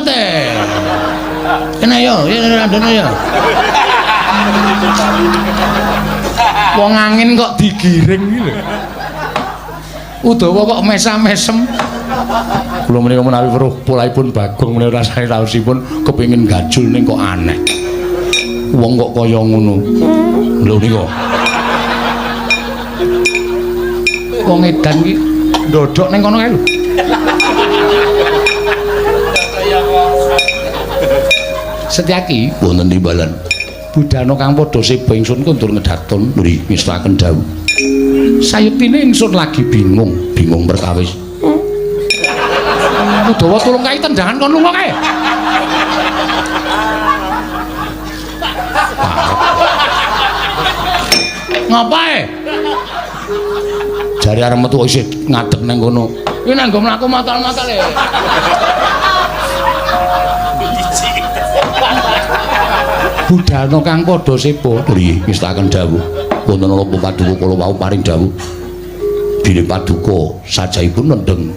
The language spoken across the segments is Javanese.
Cepet e. Kene yo, randone yo. Wong angin kok digiring iki lho. Udawa kok mesam-mesem. Kula menika menawi weruh polahipun Bagong menika rasane raosipun kepengin gajul ning kok aneh. Wong kok kaya ngono. Lho nika. Wong edan iki ndodhok ning kono kae lho. Setyaki wonten timbalan. Budhana kang padha seba ingsun kondur ngedaton nggih ngestakaken dawuh. Sayektine ingsun lagi bingung, bingung perkawis. Udawa tulung kae tendangan kon lunga kae. Ngapae? Jare arep metu isih ngadeg nang kono. Iki nang nggo mlaku matal-matal e. Budhana kang padha seba nggih ngestakaken dawuh. Wonten napa paduka kula wau paring dawuh. Bilih paduka sajaipun nendheng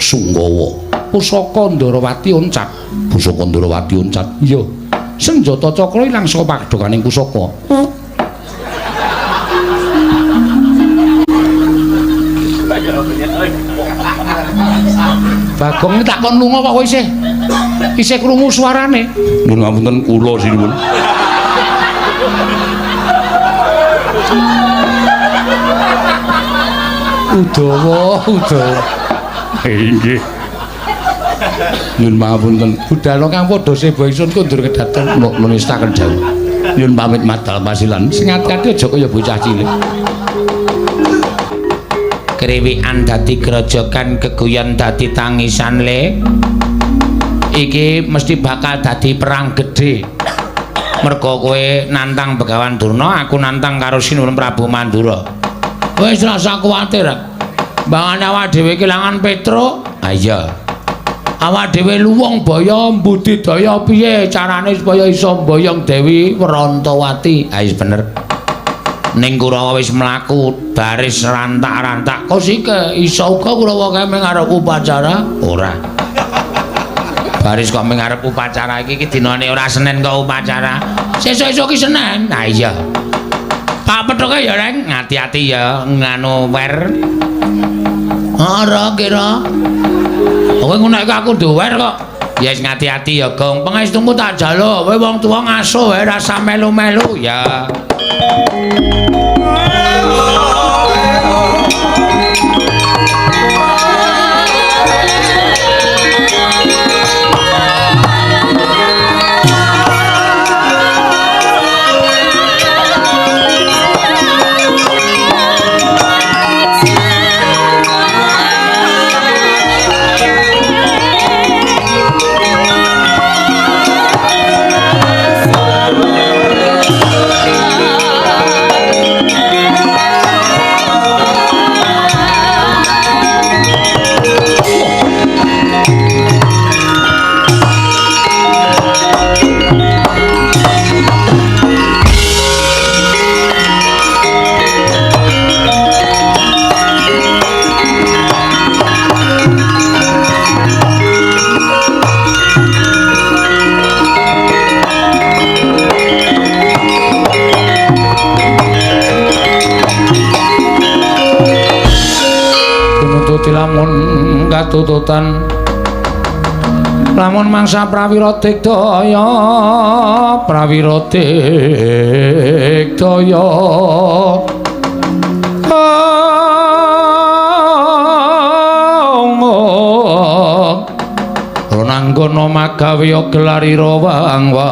Sungkawa. Pusaka Ndorowati oncat. Pusaka Ndorowati oncat. Iya. Senjata cakra ilang saka padhokaning pusaka. Bagong tak kon lunga kok isih. Isih krungu suarane. Nyuwun ngapunten kula sinuwun. Udawa, udawa. Inggih. Nyuwun pangapunten. Budhana kang padha seba ingsun kondur kedaton nestaken dawuh. Nyuwun pamit madal pasilan. Sing ati-ati aja kaya bocah cilik. Kriwikan dadi grojogan, geguyon dadi tangisan le. Iki mesti bakal dadi perang gedhe. Mergo kowe nantang Begawan Durna, aku nantang karo Sinuwun Prabu Mandura. Wis rasa kuwatir. Mbangane awak dhewe kelangan Petruk. Ha iya. Awak dhewe luwung baya mbudidaya piye carane supaya iso mboyong Dewi Wrantawati. Ha wis bener. Ning Kurawa wis mlaku baris rantak-rantak. Kosike iso uga Kurawa kae mung arep upacara? Ora. Baris kok mung arep upacara iki iki dinane ora Senin kok upacara. Sesuk-esuk ki Senin. Ha iya. Pak pethuke ya Reng, ngati-ati ya nganu wer. Ora kira. Kowe ngono iki aku duwer kok. Ya wis ngati-ati ya, Gong. Pangestumu tak jaluk. Kowe wong tuwa ngasuh wae rasa melu-melu ya. Lamun katututan lamun mangsa prawira digdaya prawira digdaya Ronanggana magawe gelarira wang-wang.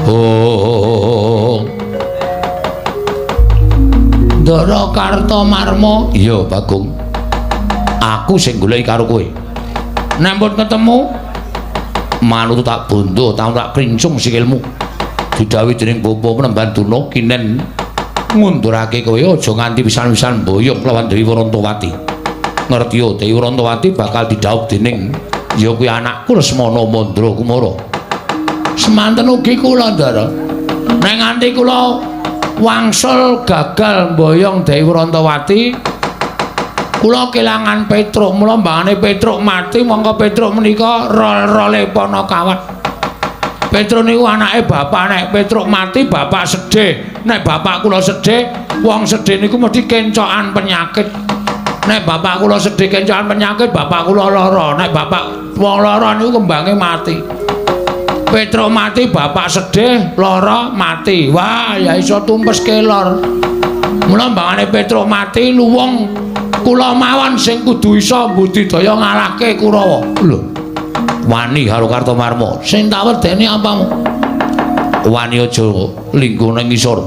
Oh Ndara Kartomarma. Iya, Bagong. Aku sing goleki karo kowe. Nek pun ketemu, manut tak bondo, tak krincung sikilmu. Didhawuhi dening Bapa Penemban Durna kinen ngundurake kowe aja nganti pisan-pisan mboyong lawan Dewi Wrantawati. Ngerti yo, Dewi Wrantawati bakal didhawuh dening ya kuwi anakku Lesmana Mandra Kumara. Semanten ugi kula, Ndara. Nek nganti kula wangsul gagal mboyong Dewi Wrantawati, Kula kelangan Petruk, mula mbangane Petruk mati mongko Petruk menika rol-role Panakawan. Petruk niku anake bapak, nek Petruk mati bapak sedih. Nek bapak kula sedih, wong sedih niku mesti kencokan penyakit. Nek bapak kula sedih kencokan penyakit, bapak kula lara. Nek bapak wong lara niku kembange mati. Petruk mati, bapak sedih, lara, mati. Wah, ya iso tumpes kelor. Mula mbangane Petruk mati luwung kula mawon sing kudu iso mbudidaya ngalahke Kurawa. Lho. Wani karo Kartomarma. Sing tak wedeni apamu? Wani aja lingguh ning ngisor.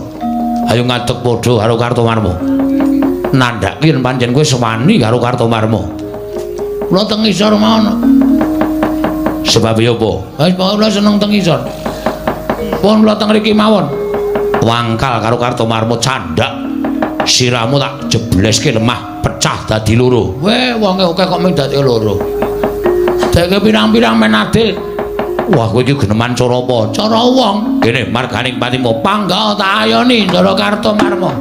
Ayo ngadeg padha karo Kartomarma. Nandhake yen pancen kowe sewani karo Kartomarma. Kula teng ngisor mawon. Sebab apa? Wis pokoke kula seneng teng ngisor. Pun kula teng mriki mawon. Wangkal karo Kartomarma candhak. Sirahmu tak jebleske lemah pecah dadi loro. Weh, wonge akeh kok mung dadi loro. Deke pirang-pirang men adil. Wah, kowe iki geneman cara apa? Cara wong. Kene marganing patimu pangga tak ayoni Ndara Kartomarma.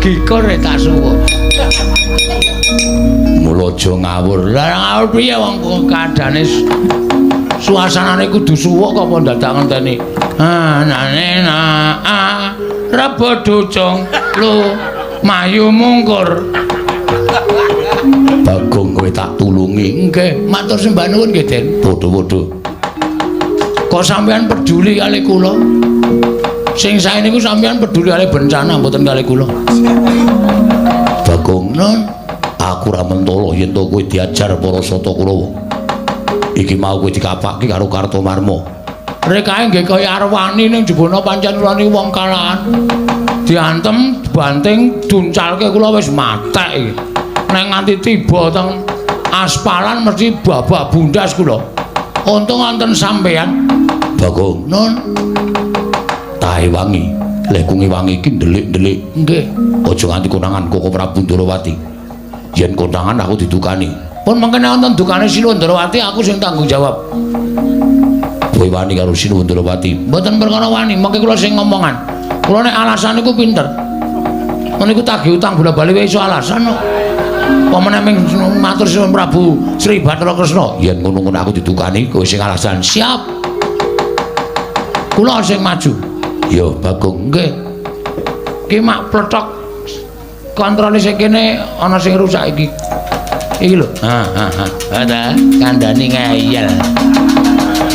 Gikur tak suwuk. Mula aja ngawur. Lah ngawur piye wong kadane suasanane kudu suwuk kok apa dadak ngenteni. Anane na a rebo ducung lu mayu mungkur. Bagong kowe tak tulungi. Nggih, matur sembah nuwun nggih, Den. Padha-padha. Kok sampean peduli kali kula? Sing sae niku sampean peduli kali bencana mboten kali kula. Bagong, non, aku ora mentolo yen to kowe diajar para Sata Kurawa. Iki mau kowe dikapake karo Kartomarma. Rekae nggih kaya arwani ning jebona pancen kula niku wong kalahan. Diantem, dibanting, duncalke kula wis matek iki. Nek nganti tiba teng aspalan mesti babak bundas kula. Untung wonten sampean. Bagong, non, tahe wangi, lek ku ngewangi iki ndelik-ndelik. Nggih. Aja nganti konangan Koko Prabu Ndorowati. Yen konangan aku didukani. Pun mengkene wonten dukane Sinuwun Ndorowati aku sing tanggung jawab. Kowe wani karo Sinuwun Ndorowati? Mboten perkara wani, mengke kula sing ngomongan. Kula nek alasan niku pinter. Niku tagih utang bola-bali wae iso alasan kok. Apa meneh ming matur Sinuwun Prabu Sri Bathara Kresna. Yen ngono-ngono aku didukani, kowe sing alasan. Siap. Kula sing maju. Ya Bagong, nggih. Ki mak pletok kontrole sing kene ana sing rusak iki. Iki lho. Ha ha ha. Ha kandhani ngeyel.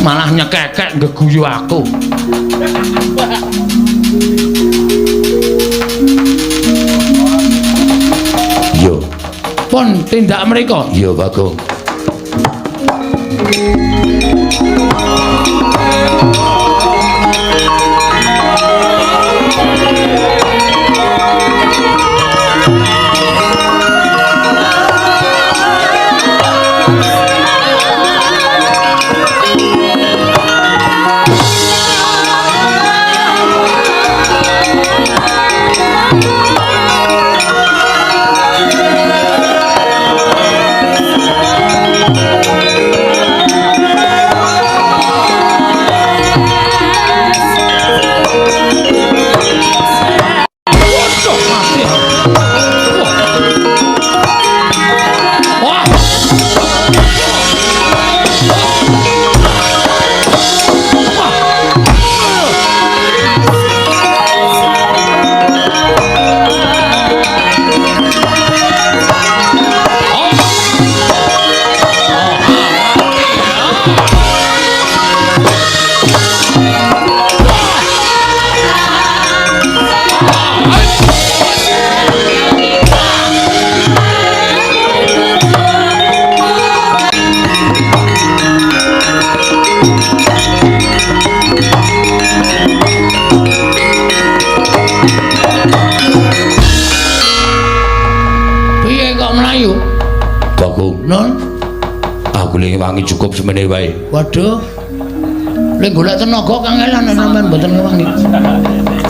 Malah nyekekek nggeguyu aku. Yo. Pun tindak mriko. Ya Bagong. kok mlayu? Bagong. Nun, aku le ngewangi cukup semene wae. Waduh. Le golek tenaga kangelan nek sampean mboten ngewangi.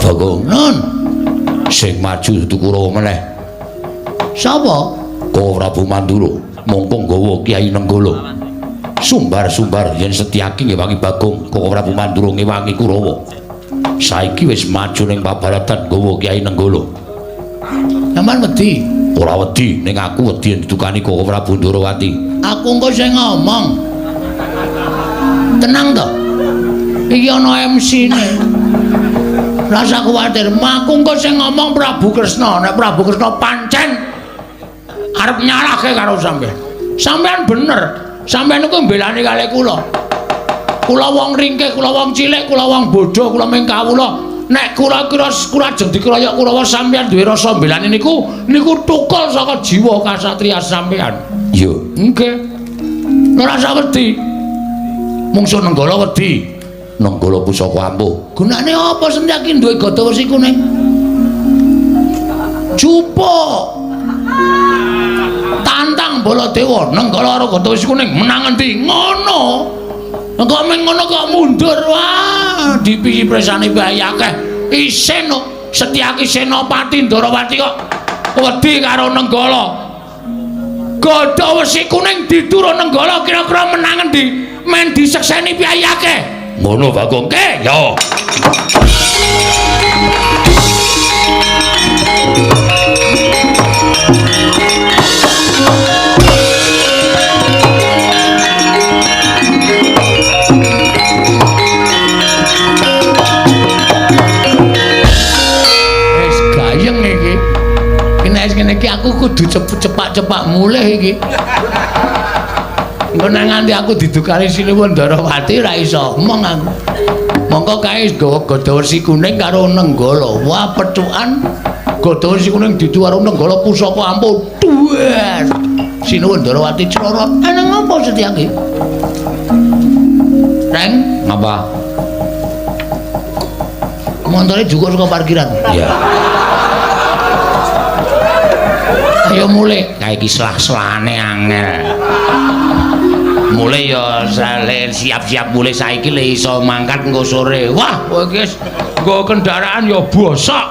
Bagong. Nun, sing maju dudu Kurawa meneh. Sapa? Koko Prabu Mandura mongko nggawa Kyai Nenggala. Sumbar-sumbar yen Setyaki ngewangi Bagong, Koko Prabu Mandura ngewangi Kurawa. Saiki wis maju ning pabaratan nggawa Kyai Nenggala. Sampeyan wedi? Ora wedi, ning aku wedi yen ditukani Koko Prabu Ndorowati. Aku engko sing ngomong. Tenang to. Iki ana MC-ne. Rasa kuwatir, aku engko sing ngomong Prabu Kresna. Nek Prabu Kresna pancen arep nyalahke karo sampeyan. Sampeyan bener. Sampeyan niku mbelani kalih kula. Kula wong ringkih, kula wong cilik, kula wong bodho, kula ming kawula. Nek kula kira kula ajeng dikroyok Kurawa, sampeyan duwe rasa mbelani niku niku tukul saka jiwa kasatriya sampeyan. Iya. Nggih. Ora usah wedi. Mungsuh Nenggala wedi. Nenggala pusaka ampuh. Gunane apa Setyaki duwe gada wesi kuning? Jupuk. Tantang Baladewa, Nenggala karo gada wesi kuning menang endi? Ngono. Kok meng ngono kok mundur wah, dipisi presane bae akeh. Isin kok Setyaki Senopati Ndorowati kok wedi karo Nenggala. Gada wesi kuning diturun Nenggala kira-kira menang endi? Men disekseni piye akeh. Ngono Bagong. Ke, yo. Wis gayeng iki. Iki nek ngene iki aku kudu cepak-cepak mulih iki. Engko nek nganti aku didukani Sinuwun Ndorowati ora iso omong aku. Mongko kae nggawa gada wesi kuning karo Nenggala. Wah, pethukan gada wesi kuning didu karo Nenggala pusaka ampuh. Dues. Sinuwun Ndorowati crorot. Ana ngapa Setyaki? Reng, Ngapa? Montore juga saka parkiran. Iya. Ayo mulih. Kae iki selah-selane angel. Mulih ya siap-siap mulih saiki le iso mangkat engko sore. Wah, kowe iki wis nggo kendaraan ya bosok.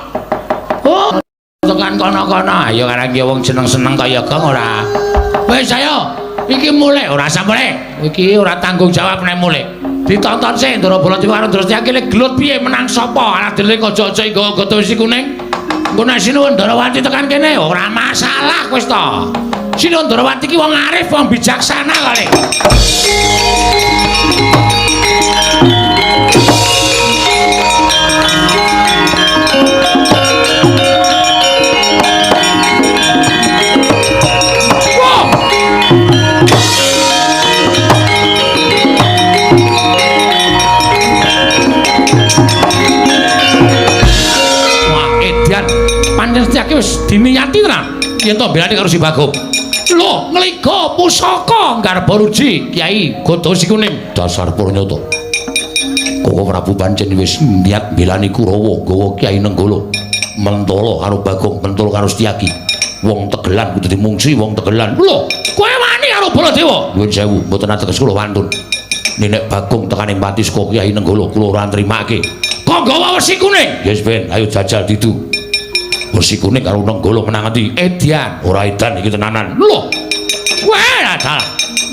Oh, tekan kono-kono. Ayo karang ki wong seneng-seneng kaya gong ora. Wis ayo, iki mulih ora usah mulih. Iki ora tanggung jawab nek mulih. Ditonton sik Ndara Baladewa karo Ndara Setyaki le gelut piye menang sapa? Alah dhewe aja-aja nggawa gada wesi kuning. Engko nek Sinuwun Ndorowati tekan kene ora masalah wis to. Sinuwun Ndorowati ki wong arif, wong bijaksana kali. Wah! Wah, edan. Pancen Setyaki wis diniyati tenan yen to belani karo si Bagong. Lho, ngliga pusaka Garbaruji Kyai Gada Wesi Kuning. Dasar purnyata. Koko Prabu pancen wis niat mbelani Kurawa nggawa Kyai Nenggala. Mentala karo Bagong, mentala karo Setyaki. Wong tegelan kudu dimungsi wong tegelan. Lho, kowe wani karo Baladewa? Nuwun sewu, mboten ateges kula wantun. Nek Bagong tekane pati saka Kyai Nenggala kula ora nrimake. Kok nggawa wesi kuning? Yes ben, ayo jajal didu. Wesi kuning karo Nenggala menang endi? Edian. Ora edan iki tenanan. Lho. Kowe dalah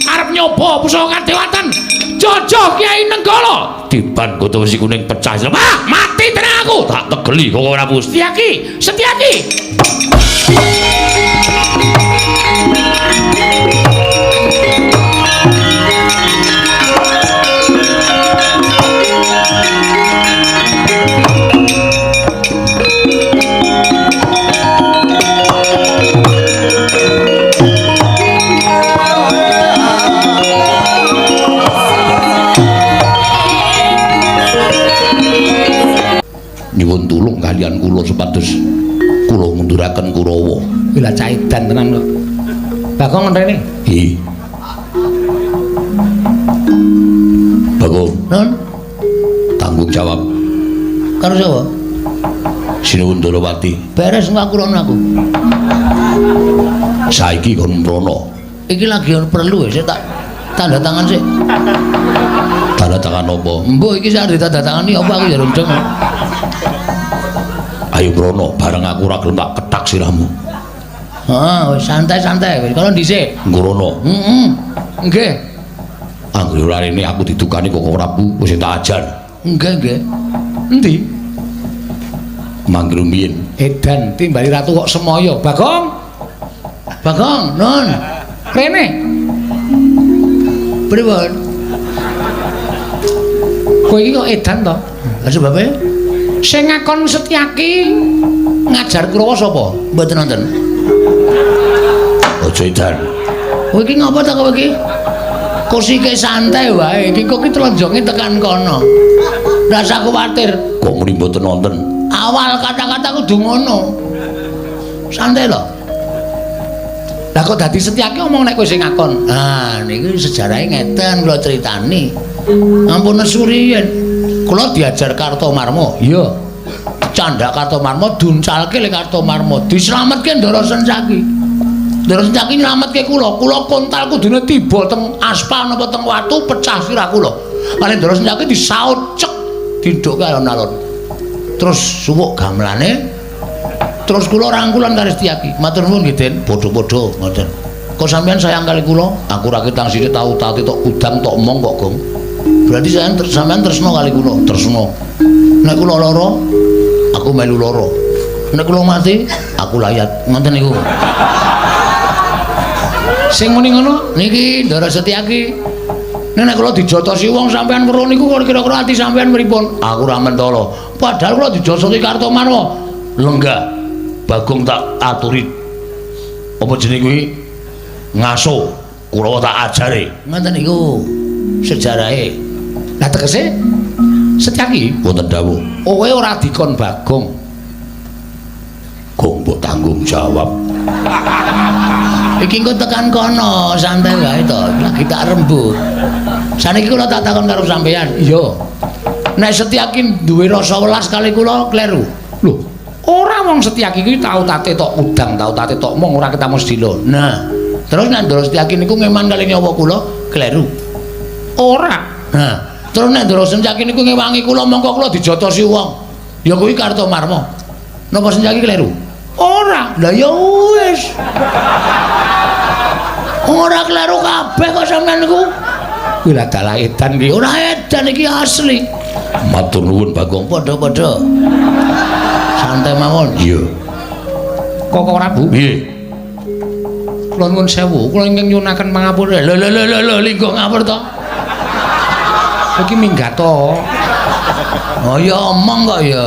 arep nyoba pusaka kadewatan. Jojo Kyai Nenggala. Tiban gada wesi kuning pecah. Wah, mati tenan aku. Tak tegeli kok ora Prabu. Setyaki, Setyaki. Nyuwun tulung kalian kula supados kula ngunduraken Kurawa. Kuwi lah caidan tenan kok. Bagong rene. Hi. Bagong, Nun, tanggung jawab karo sapa? Sinuwun Ndorowati. Beres engko aku rono aku. Saiki kon mrono. Iki lagi perlu ya, saya tak tanda tangan sik. Tanda tangan apa? Mbok iki sak ditandatangani apa aku ya rundeng. Ayo mrono, bareng aku ora gelem tak kethak sirahmu. Heeh, wis santai-santai wis kono dhisik. Nggrono. Heeh. Nggih. Anggere ora rene aku didukani kok Prabu wis tak ajar. Nggih, nggih. Endi? Mangger rumiyin. Edan timbali ratu kok semaya. Bagong. Bagong, nun. Rene. Pripun? Kowe iki kok edan to? Lah sebabe? Sing ngakon Setyaki ngajar Kurawa sapa? Mboten nonton. Aja edan. Kowe iki ngapa ta kowe iki? Kusike santai wae, iki kok iki tlenjonge tekan kono. Rasa kuwatir. Kok muni mboten nonton? Awal kata-kata kudu ngono. Santai lho. Lah kok dadi Setyaki omong nek kowe sing ngakon? Ah, niki sejarahe ngeten kula critani. Ampun nesu riyen. Kula diajar Kartomarma. Iya. Candhak Kartomarma duncalke le Kartomarma, dislametke Ndara Sencaki. Ndara Sencaki nylametke kula. Kula kontal kudune tiba teng aspal napa teng watu pecah sirah kula. Kali Ndara Sencaki disaut cek didhukke alon-alon. Terus suwuk gamelane. Terus kula rangkulan karo Setyaki. Matur nuwun nggih, Den. Padha-padha ngoten. Kok sampean sayang kali kula? Aku ra ketang sithik tau tati tok kudang tok omong kok, Gong. Berarti sampean tresna kali kula, tresna. Nek kula lara, aku melu lara. Nek kula mati, aku layat. Ngoten niku. Sing muni ngono niki Ndara Setyaki. Nek kula dijotosi wong sampean weruh niku kira-kira ati sampean pripun? Aku ora mentala. Padahal kula dijotosi Kartomarma. Lenggah. Bagong tak aturi. Apa jenenge kuwi? Ngaso. Kurawa tak ajare. Ngoten niku sejarahe. Lah tegese Setyaki wonten dawuh, kowe ora dikon Bagong. Gong mbok tanggung jawab. Iki engko tekan kono, santai wae to. Lagi tak rembug. Saniki kula tak takon karo sampean. Iya. Nek Setyaki duwe rasa welas kali kula kleru. Lho, ora wong Setyaki kuwi tau tate tok udang, tau tate tok mong ora ketemu sedilo. Nah, terus nek Ndara Setyaki niku ngeman kali nyawa kula kleru. Ora. Nah, terus nek Ndara Setyaki niku ngewangi kula mongko kula dijotosi wong. Ya kuwi Kartomarma. Napa Setyaki kleru? Ora. Lah ya wis. Ora kleru kabeh kok sampean niku. Kuwi lah dalah edan iki. Ora edan iki asli. Matur nuwun Bagong. Padha-padha. Santai mawon. Iya. Kok ora Bu? Piye? Kula nuwun sewu, kula ingkang nyuwunaken pangapura. Lho lho lho lho linggo ngapur to? Iki minggat to. Oh ya omong kok ya.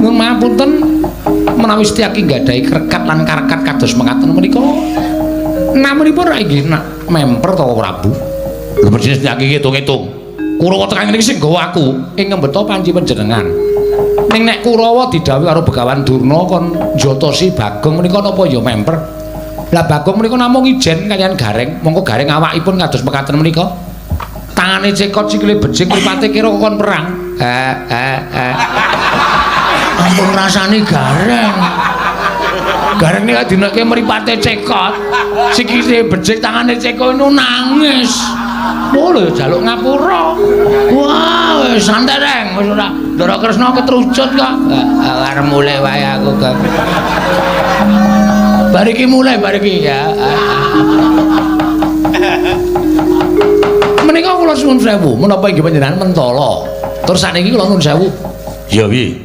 Nuwun mapunten menawi Setyaki nggadahi krekat lan karekat kados mekaten menika. Namunipun ra inggih memper to Prabu. Lho mesti Setyaki ngitung-ngitung. Kurawa tekan ngene iki sing gawa aku ing ngembeta panci panjenengan. Ning nek Kurawa didhawuhi karo Begawan Durna kon njotosi Bagong menika napa ya memper. Lah Bagong menika namung ijen kaliyan Gareng, mongko Gareng awakipun kados mekaten menika. Tangane cekot sikile becik mripate kira kon perang. Ampun rasane Gareng. Gareng nika dineke mripate cekot, sikile becik tangane cekot niku nangis. Oh lho jaluk ngapura. Wah, wis santai reng, wis ora. Ndara Kresna ketrucut kok. Arep mulih wae aku kok. Bar iki mulih bar iki ya. Menika kula suwun sewu, menapa inggih panjenengan mentala. Terus sakniki kula nuwun sewu. Ya piye?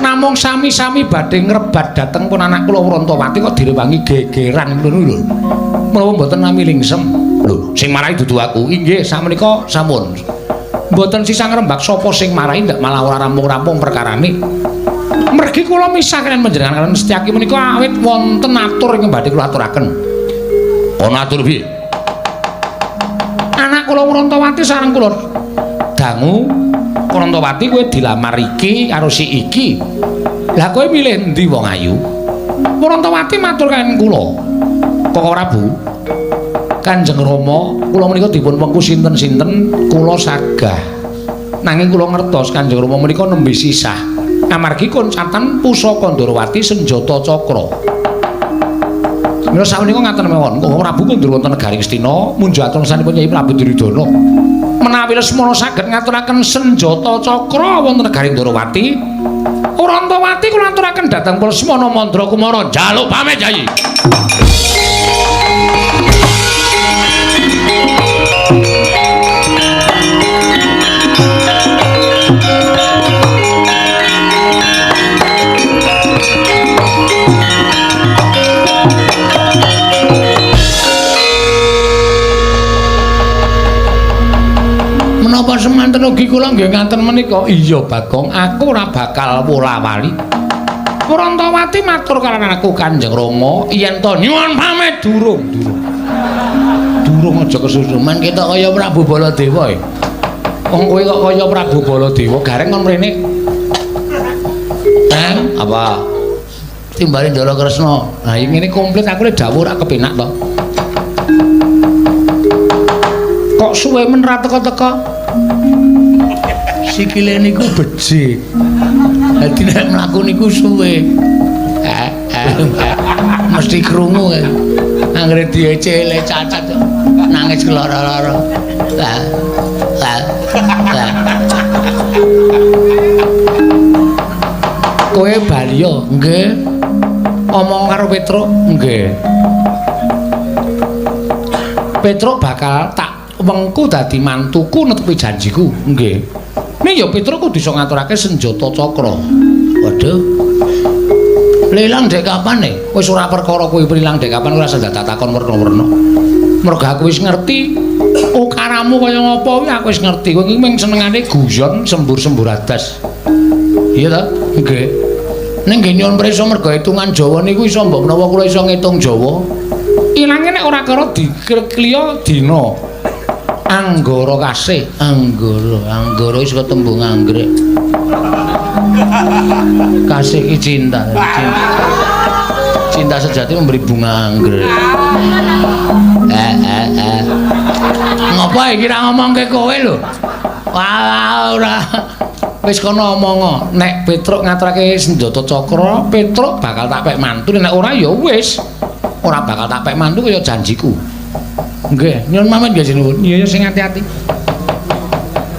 Namung sami-sami badhe ngrebat dhateng pun anak kula Wrontowati kok direwangi gegeran ngono lho. Menapa mboten nami lingsem? Lho, sing marai dudu aku. Inggih, sakmenika sampun. Mboten sisa ngrembak sapa sing marai ndak malah ora rampung-rampung perkarane. Mergi kula misah kaliyan panjenengan kaliyan Setyaki menika awit wonten atur ingkang badhe kula aturaken. Ana atur piye? Anak kula Wrontowati sareng kula dangu Wrontowati kowe dilamar iki karo si iki. Lah kowe milih endi wong ayu? Wrontowati matur kaliyan kula. Kok Prabu? Kanjeng Rama, kula menika dipun wengku sinten-sinten kula sagah. Nanging kula ngertos Kanjeng Rama menika nembe sisah. Amargi koncatan pusaka Ndorowati senjata cakra. Mila sapunika ngaten mawon, Prabu kundur wonten negari Ngastina munjuk atur sanipun Kyai Prabu Duryudana. Menawi Lesmana saged ngaturaken senjata cakra wonten negari Ndorowati, Orantawati kula aturaken dhateng Lesmana Mandra Kumara njaluk pamit Kyai. Menapa semanten ugi kula nggih ngaten menika? Iya Bagong, aku ora bakal wola-wali. Prantawati matur karo aku Kanjeng Rama yen to nyuwun pamit durung, durung. Durung aja kesusu. Men ketok kaya Prabu Baladewa e. Wong kowe kok kaya Prabu Baladewa, gareng kon mrene. Apa? Timbale Ndara Kresna. Lah ngene komplit aku le dawuh ora kepenak to. Kok suwe men ra teka-teka? Sikile niku becik. Dadi nek mlaku niku suwe. Mesti krungu kae. Anggere diecele cacat nangis keloro-loro. Lah. Lah. Lah. Kowe bali yo? Nggih. Omong karo Petruk? Nggih. Petruk bakal tak wengku dadi mantuku netepi janjiku. Nggih. Ning ya Petruk kudu iso ngaturake senjata cakra. Waduh. Lilang dek kapan e? Wis ora perkara kuwi lilang dek kapan ora usah takon werna-werna. Mergo aku wis ngerti ukaramu kaya ngapa kuwi aku wis ngerti. Kowe iki mung senengane guyon sembur-sembur adas. Iya ta? Nggih. Ning nggih nyuwun prisa mergo hitungan Jawa niku iso mbok menawa kula iso ngitung Jawa. Ilange nek ora karo dikliya dina. Anggara kasih, anggara, anggara wis ketembung anggrek. Kasih ki cinta, cinta. Cinta sejati memberi bunga anggrek. Ngopo iki ra ngomongke kowe lho? Wah, ora. Wis kono omong, nek Petruk ngaturake senjata cakra, Petruk bakal tak pek mantu, nek ora ya wis. Ora bakal tak pek mantu kaya janjiku. Nggih, nyuwun pamit nggih sinuwun. Iya ya sing ati-ati.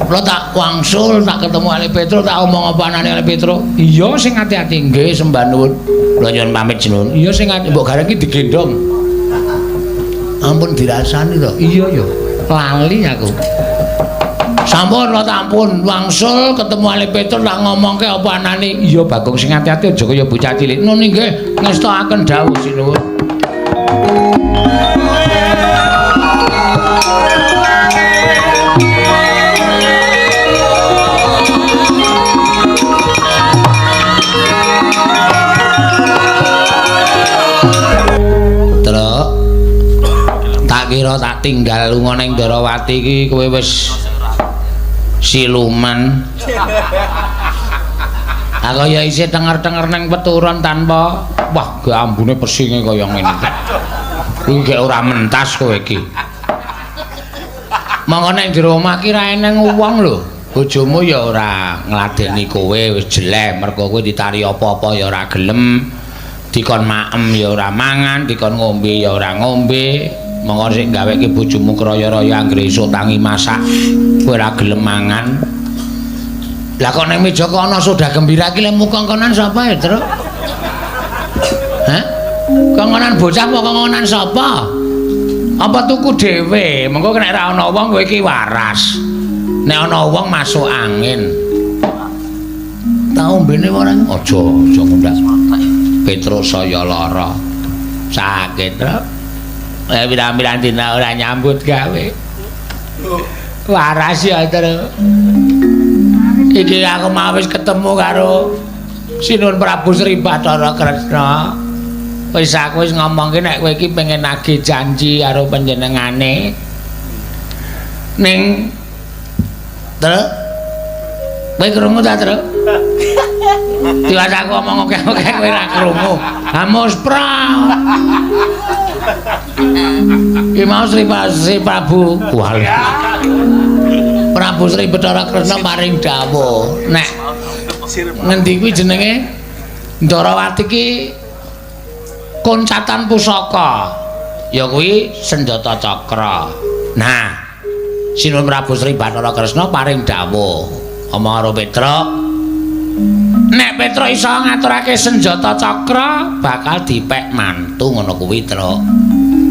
Kula tak wangsul, tak ketemu Ali Petruk, tak omong apa anane Ali Petruk. Iya sing ati-ati. Nggih, sembah nuwun. Kula nyuwun pamit sinuwun. Iya sing ati mbok gareng iki digendhong. Ampun dirasani to. Iya ya, lali aku. Sampun kula tampun wangsul ketemu Ali Petruk tak ngomongke apa anane. Iya Bagong sing ati-ati aja kaya bocah cilik. Nun nggih, ngestokaken dawuh sinuwun. Truk, tak kira tak tinggal lunga ning Ndorowati iki kowe wis siluman. Aku ya isih tenger-tenger ning peturon tanpa wah gak ambune pesinge kaya ngene. Kuwi gek ora mentas kowe iki. Monggo nek jero omah ki ra eneng wong lho. Bojomu ya ora ngladeni kowe wis jelek mergo kowe ditari apa-apa ya ora gelem. Dikon maem ya ora mangan, dikon ngombe ya ora ngombe. Monggo sik gaweke bojomu kraya-raya anggere esuk tangi masak kowe ora gelem mangan. Lah kok ning meja kok ana soda gembira iki lemu kongkonan sapa ya, Truk? Hah? Kongkonan bocah apa kongkonan sapa? Apa tuku dhewe? Mengko nek ora ana wong kowe iki waras. Nek ana wong masuk angin. Tak ombene ora? Aja, aja ngundak. Petruk saya lara. Sakit, Truk. Pirang-pirang dina ora nyambut gawe. Waras ya, Truk. Iki aku mau wis ketemu karo Sinuwun Prabu Sri Bathara Kresna. Wis aku wis ngomongke nek kowe iki pengen nagih janji karo panjenengane. Ning Truk, kowe krungu ta, Truk? Tiwas aku omong akeh-akeh kowe ora krungu. Hamus pra. Iki mau Sri Prabu. Wah. Prabu Sri Bathara Kresna paring dawuh nek ngendi kuwi jenenge Ndarawati ki koncatan pusaka ya kuwi senjata cakra. Nah, Sinuwun Prabu Sri Bathara Kresna paring dawuh omong karo Petruk, nek Petruk iso ngaturake senjata cakra bakal dipek mantu ngono kuwi, Truk.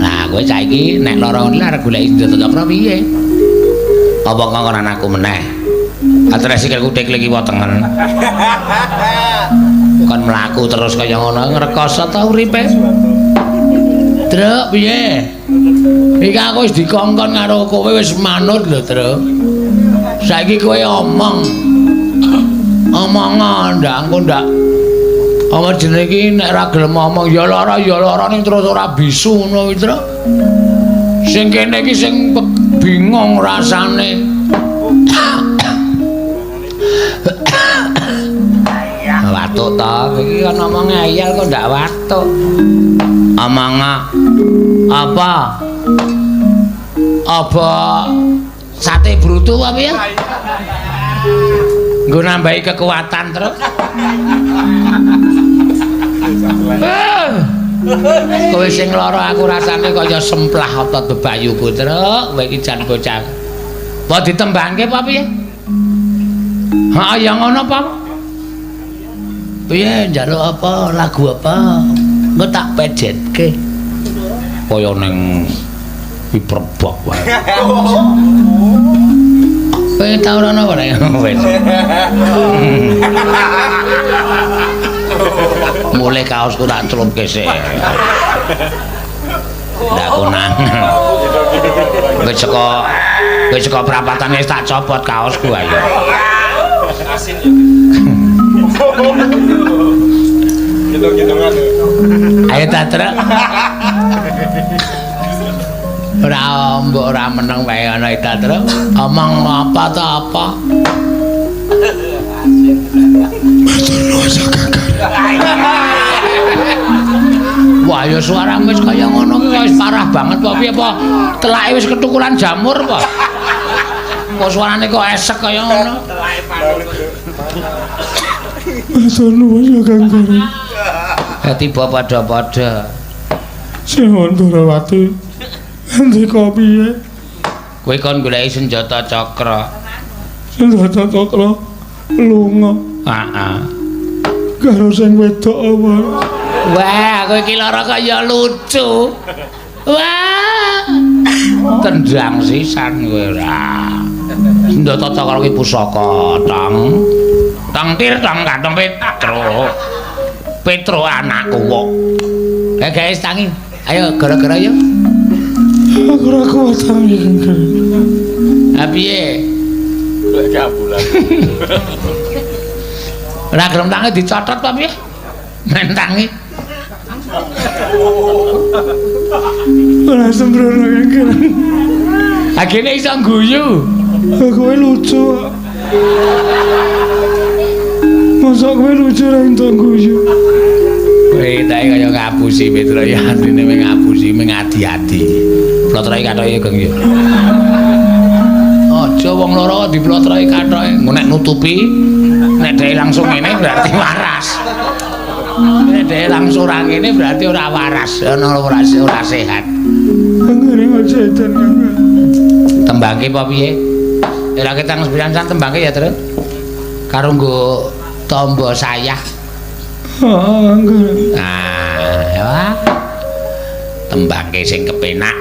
Nah, kowe saiki nek lara ngene arep goleki senjata cakra piye? Apa ngongkon anakku meneh? Atres sikilku teklik kiwa tengen. Kon mlaku terus kaya ngono ngrekoso ta uripe? Truk piye? Iki aku wis dikongkon karo kowe wis manut lho, Truk. Saiki kowe omong. Omong ndak engko ndak. Apa jenenge iki nek ora gelem omong ya lara ning terus ora bisu ngono kuwi, Truk. Sing kene iki sing bingung rasane. Watuk ta, iki kan omong ngeyel kok ndak watuk. Omong apa? Apa sate brutu apa ya? Nggo nambahi kekuatan terus. Kowe sing lara aku rasane kaya semplah otot bebayuku, Truk. Kowe iki jan bocah. Apa ditembangke apa piye? Ha ya ngono apa? Piye njaluk apa, lagu apa? Engko tak pejetke. Kaya ning Piperbok wae. Kowe tau ora ana ora? Wis. Mulai kaosku tak celupke sik. Ndak konangan. Wis saka prapatan wis tak copot kaosku ayo. Asin ya. Gendong-gendongan. Ayo ta, Truk. Ora mbok ora meneng wae ana ta, Truk. Omong apa ta apa? Wah, ya suaramu wis kaya ngono kuwi wis parah banget apa piye apa? Telake wis ketukulan jamur apa? Kok suarane kok esek kaya ngono? Telake panut. Matur nuwun ya Kang Guru. Tiba padha-padha. Sinuwun Ndrawati. Ngendika piye? Kowe kon goleki senjata cakra. Senjata cakra lunga. Heeh. Karo sing wedok apa? Wah, kowe iki lara kaya lucu. Wah. Tendang sisan kowe ora. Senjata cakra kuwi pusaka, Tang. Tang tir tang kantong Petro. Petro anakku kok. Guys, tangi. Ayo gara-gara yo. Aku ora kuat tangi, Kang Guru. Ha piye? Golek kambulan. Ora gelem tangi dicotot apa piye? Men tangi. Ora sembrono Kang Guru. Ha kene iso guyu. Kowe lucu. Masa kowe lucu ra entuk guyu. Kowe tak kaya ngapusi Petro ya atine mung ngapusi mung adi-adi. Plotroke kathoke Geng ya. Aja wong loro diplotroke kathoke. Engko nek nutupi nek dhek langsung ngene berarti waras. Nek dhek langsung ora ngene berarti ora waras, ana ora sehat. Ngene aja edan Kang. Tembangke apa piye? Ora ketang sembilan tembangke ya, Truk. Karo nggo tombo sayah. Heeh, nggih. Nah, ya. Tembangke sing kepenak.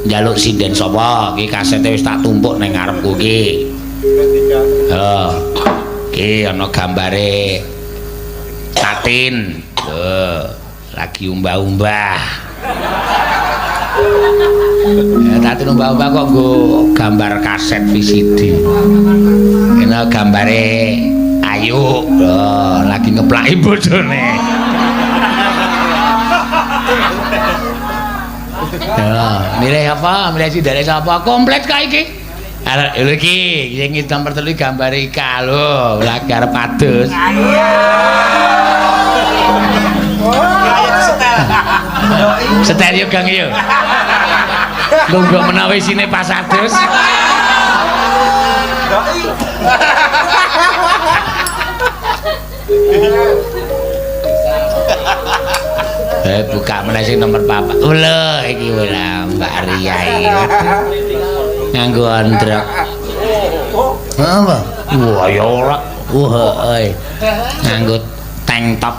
Njaluk sinden sapa? Iki kasete wis tak tumpuk ning ngarepku iki. Heeh. Iki ana gambare Tatin. Lho, lagi umbah-umbah. Ya, Tatin umbah-umbah kok nggo gambar kaset VCD. Ini gambare Ayu, lho, lagi ngeplaki bojone. Ya, milih apa? Milih sindene sapa? Komplit kok iki. Arek lho iki, sing nomor 3 gambare Ika lho, lagi arep adus. Setel yo Gang yo. Lungguh menawi isine pas adus. Buka meneh sing nomor 4. Lho iki ora Mbak Ria iki. Nganggo androk. Apa? Wah ya ora. Wah, heeh. Nganggo tank top.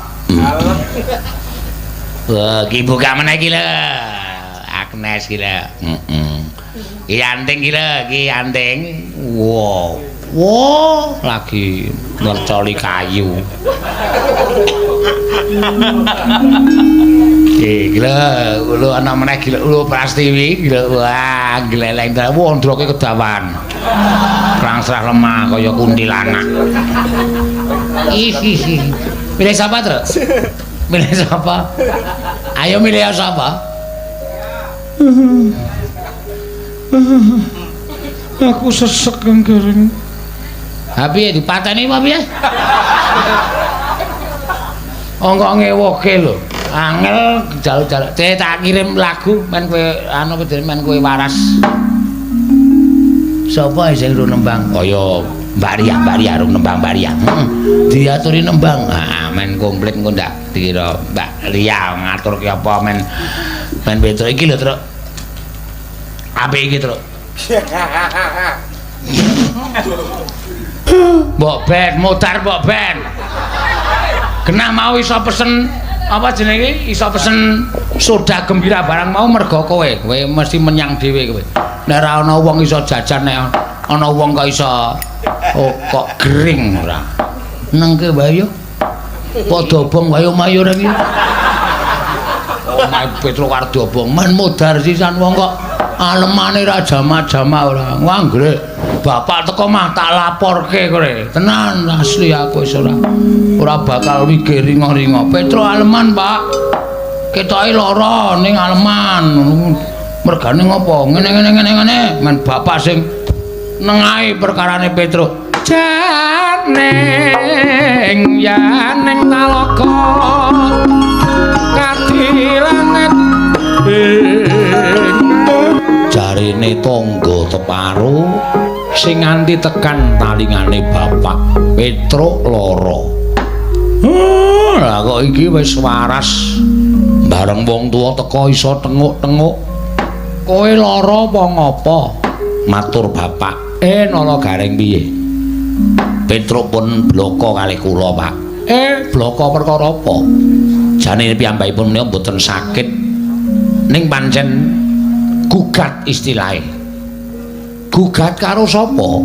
Wah, iki buka meneh iki lho. Agnes iki lho. Heeh. Iki anting iki lho, iki anting. Wow. Wow, lagi ngercoli kayu. Iki lho, lho ana meneh iki lho Prastiwi iki lho. Wah, gleleng ta. Wah, ndroke kedawan. Krangsrah lemah kaya kuntilanak. Ih. Milih sapa, Truk? Milih sapa? Ayo milih sapa? Aku sesek Kang Gareng. Ha piye dipateni apa piye? Ongko ngewoke lho. Angel jaluk-jaluk. Tak kirim lagu men kowe anu men kowe waras. Sapa sing ro nembang? Kaya Mbak Ria, Mbak Ria rung nembang Mbak Ria. Heeh. Diaturi nembang. Ah, men komplit engko ndak dikira Mbak Ria ngaturke apa men men Petro iki lho, Truk. Apik iki, Truk. Mbok ben, modar mbok ben. Genah mau iso pesen apa jenenge iso pesen soda gembira barang mau mergo kowe. Kowe mesti menyang dhewe kowe. Nek ora ana wong iso jajan, nek ana wong kok iso oh, kok gering ora. Nengke wae yo. Padha obong wae omahe ora iki. Omahe Petro karo diobong men modar sisan wong kok alemane ra jama-jama ora. Nganggre bapak teko mah tak laporke kowe. Tenan asli aku wis ora bakal wigir ringo-ringo. Petro aleman, Pak. Ketoke lara ning aleman. Mergane ngopo? Ngene ngene ngene ngene. Men bapak sing nengahi perkarane Petro. Janing yaning talaga kadilanget jarine tangga teparo sing nganti tekan talingane bapak Petruk lara. Lah kok iki wis waras bareng wong tuwa teka iso tenguk-tenguk. Kowe lara apa ngapa? Matur bapak. Nala Gareng piye? Petruk pun bloko kalih kula, Pak. Bloko perkara apa? Jane piyambakipun menika mboten sakit. Ning pancen gugat istilahe. Gugat karo sapa?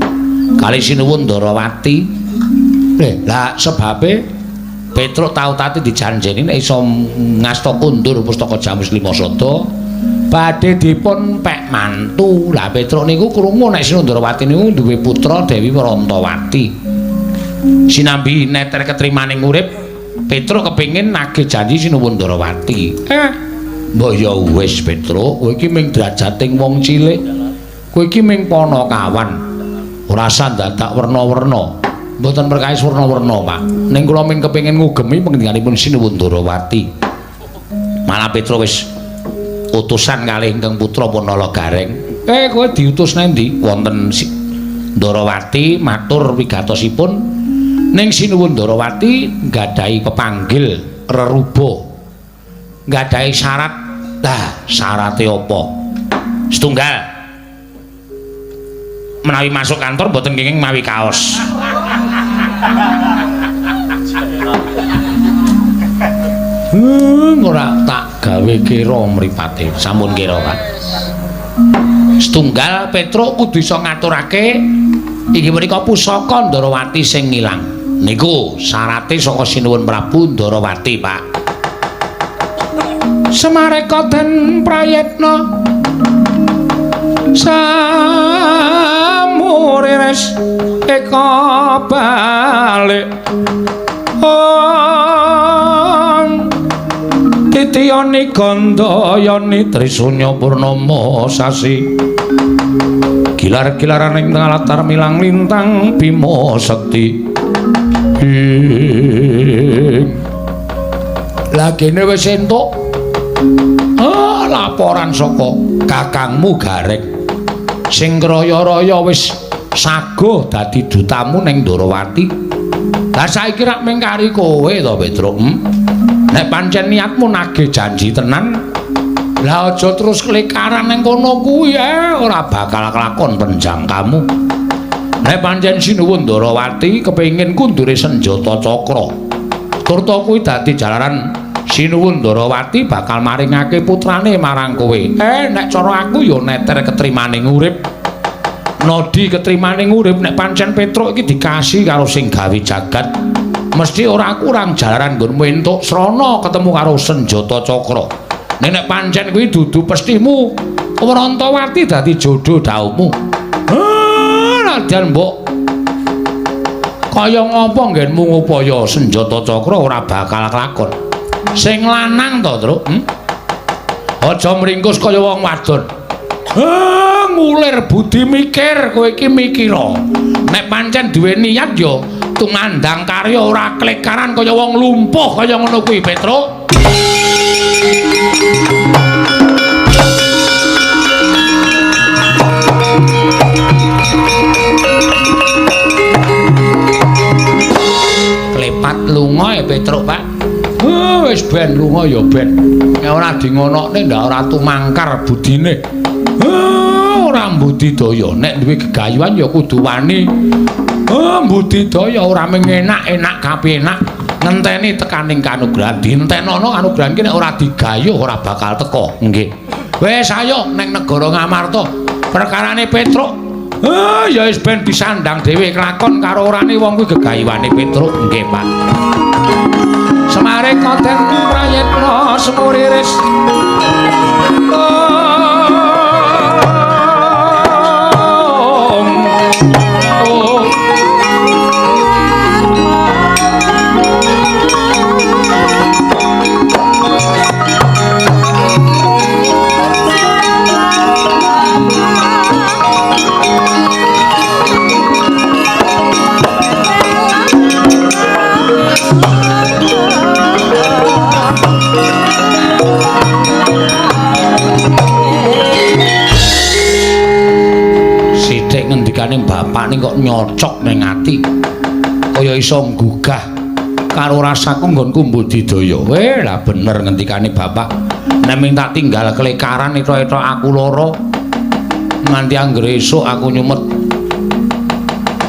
Kali Sinuwun Ndarawati. Lah sebabe Petruk tau tati dijanjeni nek iso ngasta kundur pustaka Jamus Lima Sada badhe dipun pek mantu. Lah Petruk niku krungu nek Sinuwun Ndarawati niku duwe putra Dewi Warantawati. Sinambi neter ketrimaning urip, Petruk kepengin nagih janji Sinuwun Ndarawati. Mbok ya wis Petruk, kowe iki ming drajating wong cilik. Kowe iki ming panakawan. Ora usah dadak werna-werna. Mboten perkawis werna-werna, Pak. Ning kula ming kepengin ngugemi pangendhikanipun Sinuwun Ndarawati. Malah Petruk wis utusan kalih ingkang putra Punala Gareng. Kowe diutus nang ndi? Wonten Ndarawati matur wigatosipun ning Sinuwun Ndarawati nggadahi pepanggil reruba. Nggadahi syarat. Lah, syarate apa? Setunggal. Menawi masuk kantor mboten kenging mawi kaos. Ora tak gawe kira mripate. Sampun kira, Pak. Setunggal Petruk kudu iso ngaturake inggih menika pusaka Ndarawati sing ngilang. Niku syarate saka Sinuwun Prabu Ndarawati, Pak. Semareka den prayitna samurires eka balik ong titiyani gandayani Trisunya purnama sasi gilar-gilaran ing latar milang lintang Bima Sekti. Lah kene wis entuk laporan saka kakangmu Gareng sing raya-raya wis Sago dadi dutamu ning Ndorowati. Lah saiki rak mung kari kowe to, Petruk. Nek pancen niatmu nagih janji tenan, lah aja terus klekaran ning kono kuwi ora bakal kelakon penjangkamu. Nek pancen Sinuwun Ndorowati kepengin kundure senjata cakra, turta kuwi dadi jalaran Sinuwun Ndorowati bakal maringake putrane marang kowe. Nek cara aku ya neter ketrimaning urip. Nodi ketrimaning urip nek pancen Petruk iki dikasih karo sing gawe jagat, mesti ora kurang jalaran nggonmu entuk srana ketemu karo senjata cakra. Nek pancen kuwi dudu pestimu, Wrantawati dadi jodho dhauhmu. Nadyan mbok kaya ngapa nggenmu ngupaya senjata cakra ora bakal kelakon. Sing lanang to, Truk? Aja mringkus kaya wong wadon. Ngulir budi mikir, kowe iki mikira. Nek pancen duwe niat ya tumandang karya ora klekaran kaya wong lumpuh kaya ngono kuwi, Petruk. Klepat lunga ya Petruk, Pak. Wis ben lunga ya ben. Nek ora dingonokne ndak ora tumangkar budine. Ora mbudidaya, nek duwe gegayuhan ya kudu wani. Mbudidaya ora mung enak-enak kapenak, ngenteni tekaning kanugrahan. Dintenono kanugrahan ki nek ora digayuh ora bakal teka. Nggih. Wis ayo ning negara Ngamarta. Perkarane Petruk ya wis ben disandang dhewe kelakon karo orane wong kuwi gegayuhane Petruk. Nggih, Pak. Semare koten prayitna semuriris. Sithik ngendikane bapak ning kok nyocok ning ati. Kaya iso nggugah karo rasaku nggonku mbudidaya. Weh, lah bener ngendikane bapak. Nek ming tak tinggal klekaran etok-etok aku lara. Nganti anggere esuk aku nyumet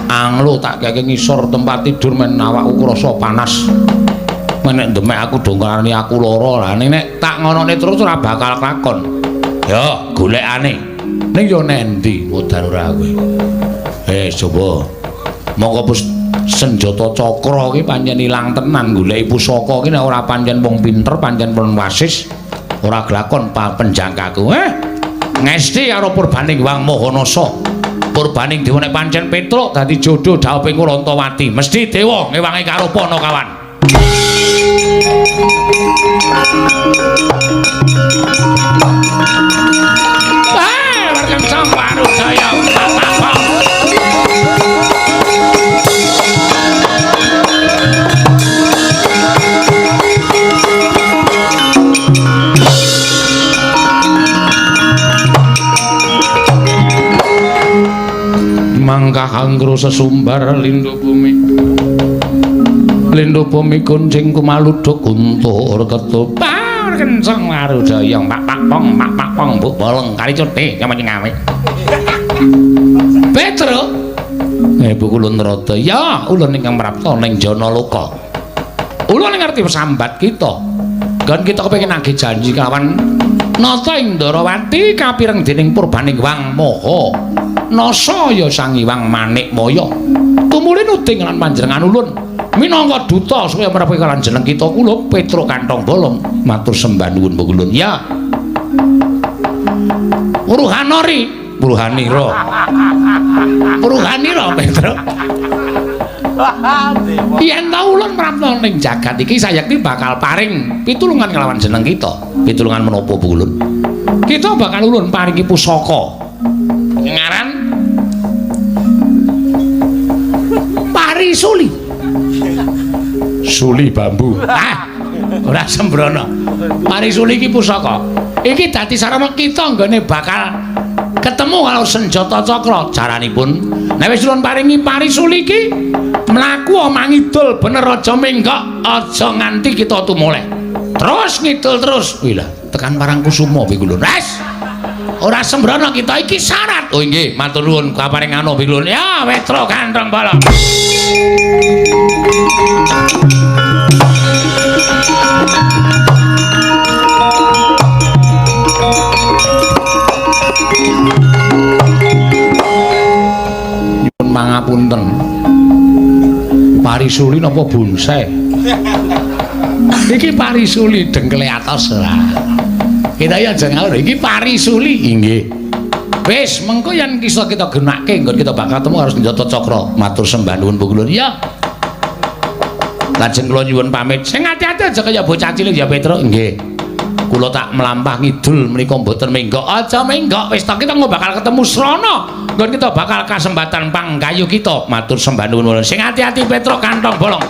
anglo tak keke ngisor tempat tidur men awakku krasa panas. Men nek ndemek aku do ngarani aku lara. Lah nek tak ngonone terus ora bakal kelakon. Yo, golekane. Ning yo nendi modar ora kowe. Coba. Mongko senjata cakra ki pancen ilang tenan goleki pusaka ki nek ora pancen wong pinter, pancen pun wasis ora glakon penjangkaku. Ngesti karo purbaning Wang Mahanasa. Purbaning dewa nek pancen Petruk dadi jodho dhawuhing Wrantawati, mesti dewa ngewangi karo Panakawan. Kencang Warujaya Bapak. Mangkah anggro sesumbar lindu bumi. Lindu bumi kuncing kumaluduk guntur ketupat. Kenceng Warujaya pak pak pong pak pak pong buk bolong kali cuti nyama ngawe. Petruk, ibu kulun rada ya ulun ingkang prapta ning Janaloka. Ulun ngerti sambat kita. Nggon kita kepengin nagih janji kelawan Nata ing Ndarawati kapireng dening purbaning Wang Maha Nasa ya Sang Hyang Manikmaya. Tumuli nuding lan panjenengan ulun minangka duta supaya mrepe lan jeneng kita kula Petruk Kantong Bolong matur sembah nuwun ulun ya. Wuruhanori, wuruhanira. Wuruhanira Petruk. Yen ta ulun prapta ning jagat iki sayekti bakal paring pitulungan kelawan jeneng kita. Pitulungan menapa ulun? Kita bakal ulun paringi pusaka. Ngaran Parisuli. Suli bambu. Ah, ora sembrono. Parisuli iki pusaka. Iki dadi sarana kita nggone bakal ketemu karo senjata cakra. Caranipun Nek wis ulun paringi parisuli iki mlaku mangidul bener aja menggok, aja nganti kita tumoleh. Terus ngidul terus. Wih lah, tekan Parangkusuma pikulun. Wes. Ora sembrono kita iki syarat. Oh nggih, matur nuwun kaparing anu pikulun. Ya, Petro kantong bolong. Nyuwun pangapunten. Parisuli napa bonsai? Iki parisuli dengkele atos ora. Kita ya aja ngawur, iki parisuli. Inggih. Wis, mengko yen kisah kita genake nggon kita bakal ketemu harus senjata cakra. Matur sembah nuwun Pukulun. Ya. Lajeng kula nyuwun pamit. Sing ati-ati aja kaya bocah cilik ya Petro. Nggih. Kula tak mlampah ngidul menika mboten menggok. Aja menggok, wis ta kita bakal ketemu srana. Nggon kita bakal kasempatan panggayu kita. Matur sembah nuwun. Sing ati-ati Petro kantong bolong.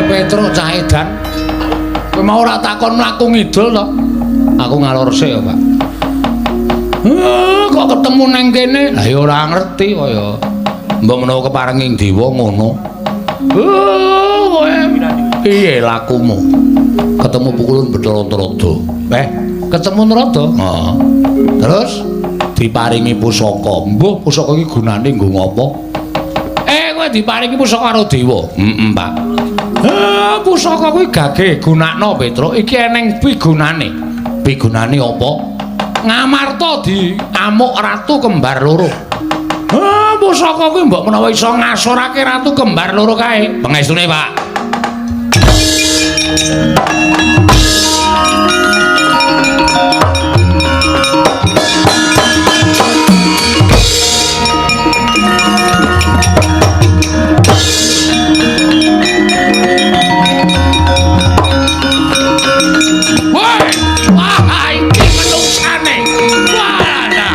Petro cah edan. Kowe mau ora takon mlaku ngidul to? Aku ngalor sik ya, Pak. Kok ketemu nang kene? Lah ya ora ngerti kaya. Mbok menawa keparenging dewa ngono. Kowe piye lakumu? Ketemu pukulun Bathara Narada. Ketemu Narada? Heeh. Terus diparingi pusaka. Mbuh pusaka iki gunane nggo ngopo? Kowe diparingi pusaka karo dewa. Heeh, Pak. Pusaka kuwi gage gunakno Petro. Iki eneng pigunane. Pigunane apa? Ngamarta diamuk ratu kembar loro. Pusaka kuwi mbok menawa iso ngasorake ratu kembar loro kae. Pengestune, Pak. Wah, iki menungsane. Wah, nah.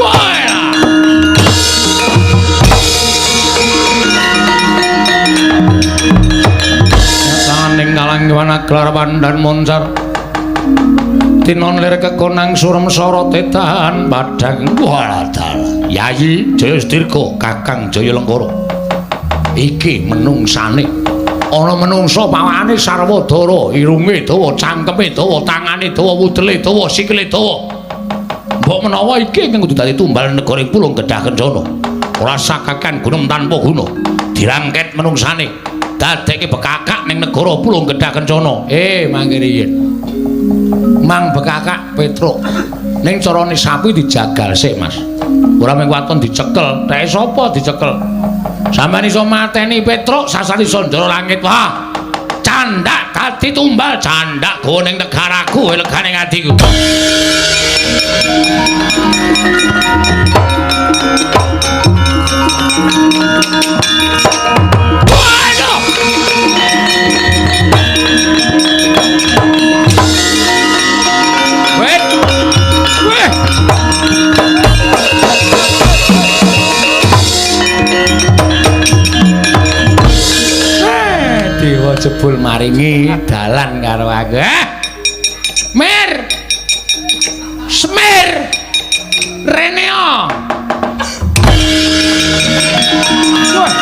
Wah. Saning kalang wana gelar pandan moncar. Tinon lir kekonang surem sorote tahan padang. Wah, dalah. Yayi Jayasdirga, Kakang Jaya Lengkara. Iki menungsane. Ana menungsa pawakane sarwa dara, irunge dawa, cangkeme dawa, tangane dawa, wudele dawa, sikile dawa. Mbok menawa iki ingkang kudu dadi tumbal negara ing Pulung Gedhah Kencana. Ora sakakan gunung tanpa guna. Dirangket menungsane, dadekke bekakak ning negara Pulung Gedhah Kencana. Mangke riyin. Mang bekakak Petruk. Ning carane sapi dijagal sik, Mas. Ora mung waton dicekel, teke sapa dicekel? Sampeyan iso mateni Petruk sasar iso ndara langit. Wah, candak dadi tumbal, candak go ning negaraku, legane atiku. Waduh. Weh. Weh. Dewa jebul maringi dalan karo aku. Mir. Semir. Reneo. Wah.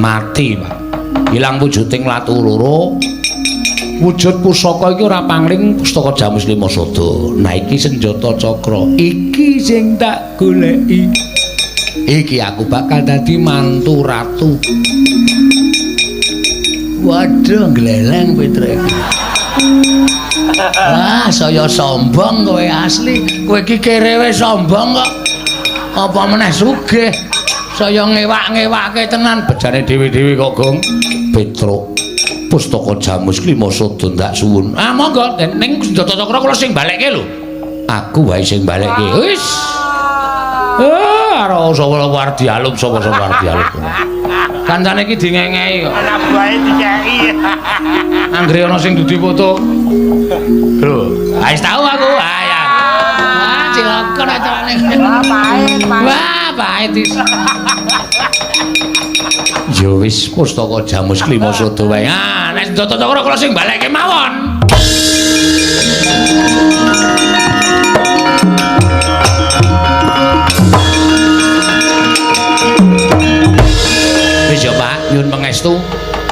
Mati, Pak. Ilang wujuding latu loro. Wujud pusaka iki ora pangling pustaka Jamus Lima Sada. Nah iki senjata cakra. Iki sing tak goleki. Iki aku bakal dadi mantu ratu. Waduh, gleleng Petruk iki. Wah, saya sombong kowe asli. Kowe iki kerewe sombong kok. Apa meneh sugih? Saya ngewak-ngewake tenan bejane dhewe-dhewe kok, Gong. Petruk, pustaka Jamus Lima Sada ndak suwun. Ah, monggo ning senjata cakra kula sing balekke lho. Aku wae sing balekke. Wis. Ora sapa arep dialum, sapa-sapa arep dialum. Kancane iki dingengehi kok. Anak buahe dikeki. Anggere ana sing dudu foto. Lho, wis tau aku. Ah ya. Wah, cilaka acarane. Wah, pahit, pahit. Wah, pahit is. Ya wis pustaka Jamus Lima Sada wae. Ah, nek senjata cakra kula sing balekke mawon. Wis ya, Pak, nyuwun pangestu.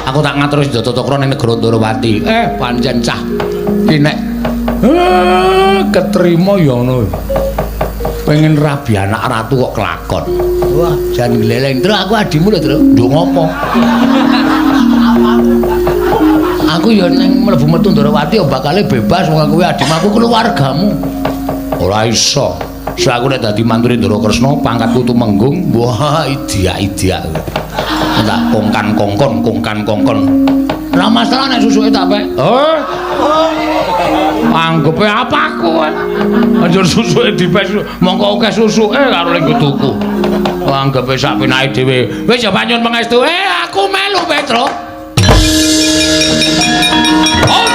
Aku tak ngatur senjata cakra ning negara Ndorowati. Pancen cah. Ki nek ketrima ya ngono. Pengen rabi anak ratu kok kelakon. Wah, jan gleleng. Truk aku adimu lho, Truk. Nduk ngopo? Aku ya ning mlebu metu Ndorowati ya bakale bebas wong kowe adimu, aku keluargamu. Ora iso. So aku nek dadi mantune Ndara Kresna, pangkatku tumenggung. Wah, idiak-idiak. Tak kongkan-kongkon, kongkan-kongkon. Ora masalah nek susuke tak pek. Oh. Anggepe apa aku? Anjur susuke dipek mongko akeh susuke karo ning tuku. Anggepe sak penake dhewe. Wis ya panyun pangestu. Aku melu Petruk. Oh.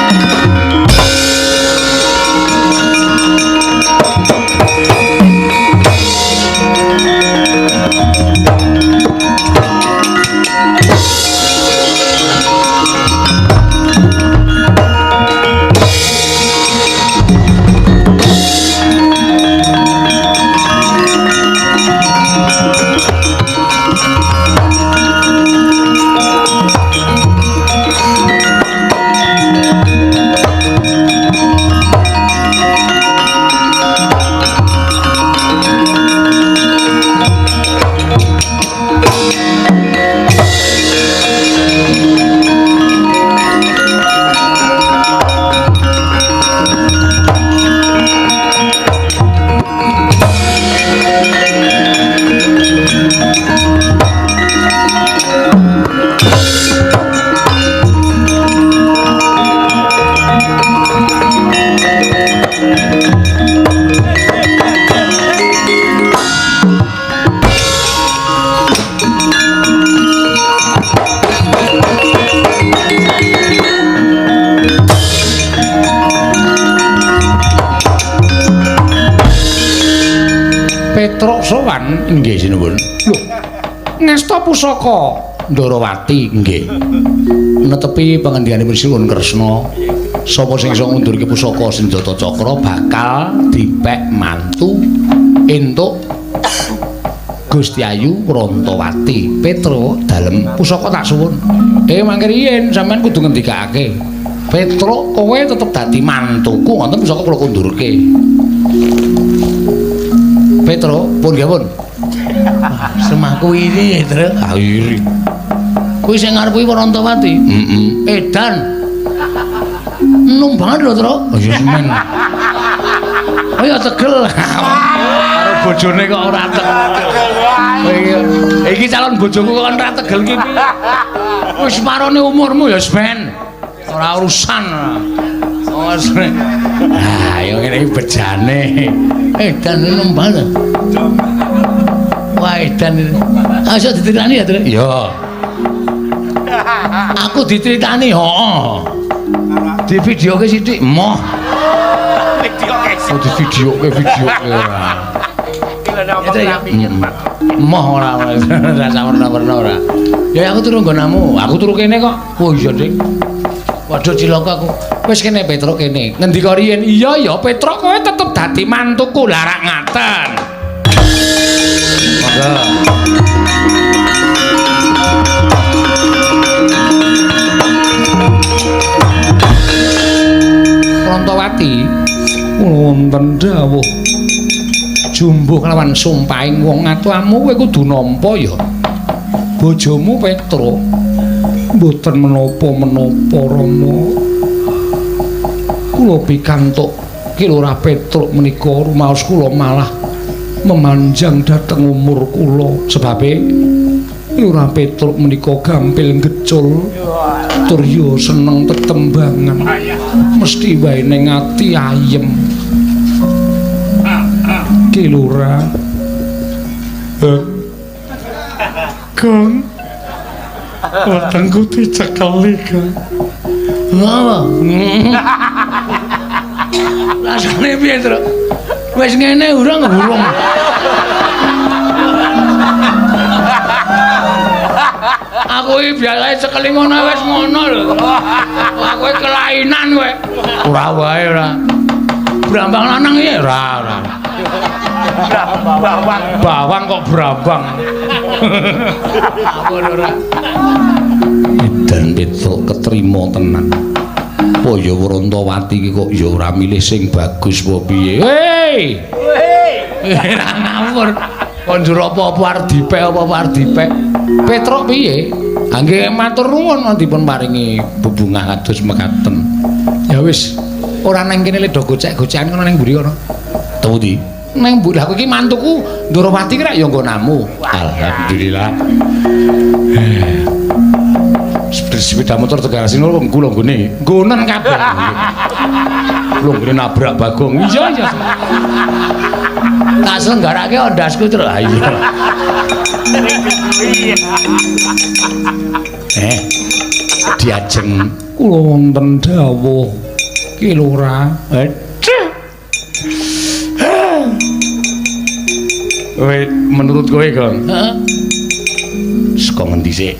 Petruk sowan nggih sinuwun. Lho, ngesta pusaka Ndorowati nggih. Netepi pangendikaning Sinuwun Kresna, sapa sing iso ngundurke pusaka senjata cakra bakal dipek mantu entuk Gusti Ayu Rantawati. Petruk dalem pusaka tak suwun. Mangke riyin sampean kudu ngendikake. Petruk kowe tetep dadi mantuku ngoten pusaka kula kundurke. Petruk, pun nggih pun. Semahku iri, Truk. Ah iri. Kuwi sing ngarep kuwi Rantawati. Heeh. Edan. Enom banget lho, Truk. Oh ya semen. Oh ya tegel. Karo bojone kok ora tegel. Iki calon bojoku kok ora tegel iki piye? Wis parone umurmu ya semen. Ora urusan. Oh, ah, ya ngene iki bejane. Edan enom banget. Wah, edan. Ah, iso diceritani ya, Truk? Iya. Aku diceritani, heeh. Di videoke sithik, moh. Videoke. Oh, di videoke videoke ora. Moh ora ora sawerna-werna ora. Ya aku turu nggonamu, aku turu kene kok. Oh iya, Dik. Waduh cilaka aku. Wis kene Petruk kene. Ngendika riyin? Iya ya Petruk kowe tetep dadi mantuku. Lah rak ngaten. Monggo. wonten dawuh. Jumbuh kelawan sumpahing wong atuamu kowe kudu nampa ya. Bojomu Petruk mboten menapa-menapa Rama. Kula pikantuk Ki Lurah Petruk menika rumaos kula malah memanjang dhateng umur kula. Sebabe Lurah Petruk menika gampil ngecul tur yo seneng tetembangan. Mesti wae ning ati ayem. Ki Lurah. Gong. Wetengku dicekeli, Gong. Apa? Rasane piye, Truk? Wis ngene urung urung. Aku iki biasane cekeli ngono wis ngono lho. Aku iki kelainan kowe. Ora wae ora. Brambang lanang iki ora ora. Bawang. Bawang kok brambang. Aku ora. Edan Petruk ketrima tenan. Apa ya Wrontowati iki kok ya ora milih sing bagus apa piye? Hei. Ora ngawur. Kon njur apa-apa arep dipek apa-apa arep dipek. Petruk piye? Ha nggih matur nuwun dipun paringi bebungah kados mekaten. Ya wis, ora nang kene le do gocek-gocekan kono ning mburi kono. Temu di. Nang mburi aku iki mantuku Ndorowati ki rak ya nggonamu. Alhamdulillah. Sepeda motor Tegal Sino kula nggone. Nggonen kabeh. Kula nggone nabrak Bagong. Iya iya. Tak selenggarake ondasku terus. Ha iya. Diajeng kula wonten dawuh Ki Lurah. Kowe menurut kowe, Gong? Heeh. Saka ngendi sik?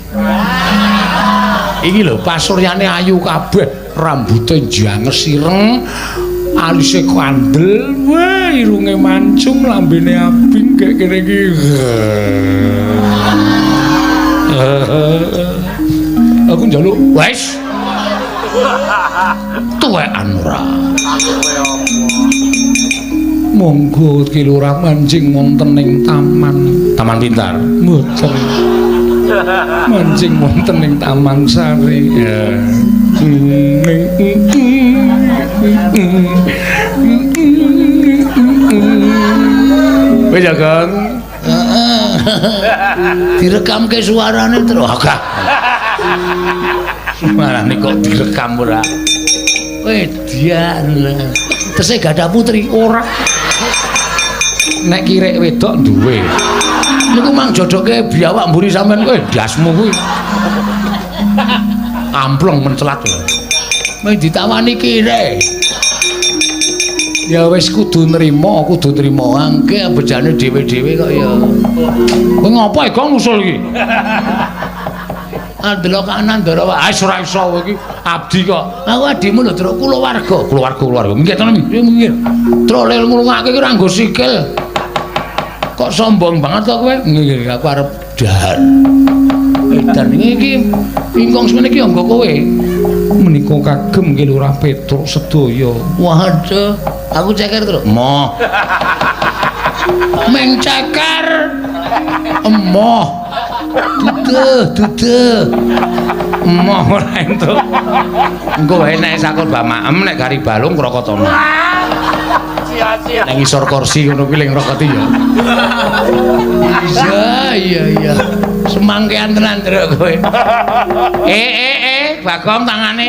Iki lho pasuryane ayu kabeh, rambute janges ireng, alise kandel, wah irunge mancung, lambene abing kek kene iki. Aku njaluk wis. Tuwekan ora. Monggo Ki Lurah manjing wonten ing taman. Taman Pintar. Mboten. Manjing wonten ing Taman Sari. Ya. Wis ya, Gong. Direkamke suarane terus. Agak. Suarane kok direkam ora? Wedian. Tesih gadah putri ora. Nek kirek wedok duwe. Niku mang jodoke biawak mburi sampean kowe ndasmu kuwi. Amplong mencelat lho. Mung ditawani kirek. Ya wis kudu nrimo, kudu nrimo. Angke bejane dhewe-dhewe kok ya. Kowe ngopo e Gong ngusul iki? Andelok kanan ndara wae. Ah ora iso kowe iki abdi kok. Aku adimu lho, Truk, kulawarga. Kulawarga, kulawarga. Minggir to, minggir. Truk lel ngrungake ki ora nggo sikil. Kok sombong banget kok kowe? Nggih, aku arep dahar. Edan iki ingkung semene iki nggo kowe. Menika kagem Ki Lurah Petruk sedaya. Waduh, aku ceker, Truk. Moh. Meng ceker. Emoh. Duduh, duduh. Emoh ora entuk. Engko wae nek sakul bamaem nek gari balung krokotono. Sia-sia. Nek ngisor kursi ngono kuwi ling rokoti ya. Iya, iya, iya. Semangkean tenan Truk kowe. Bagong tangane.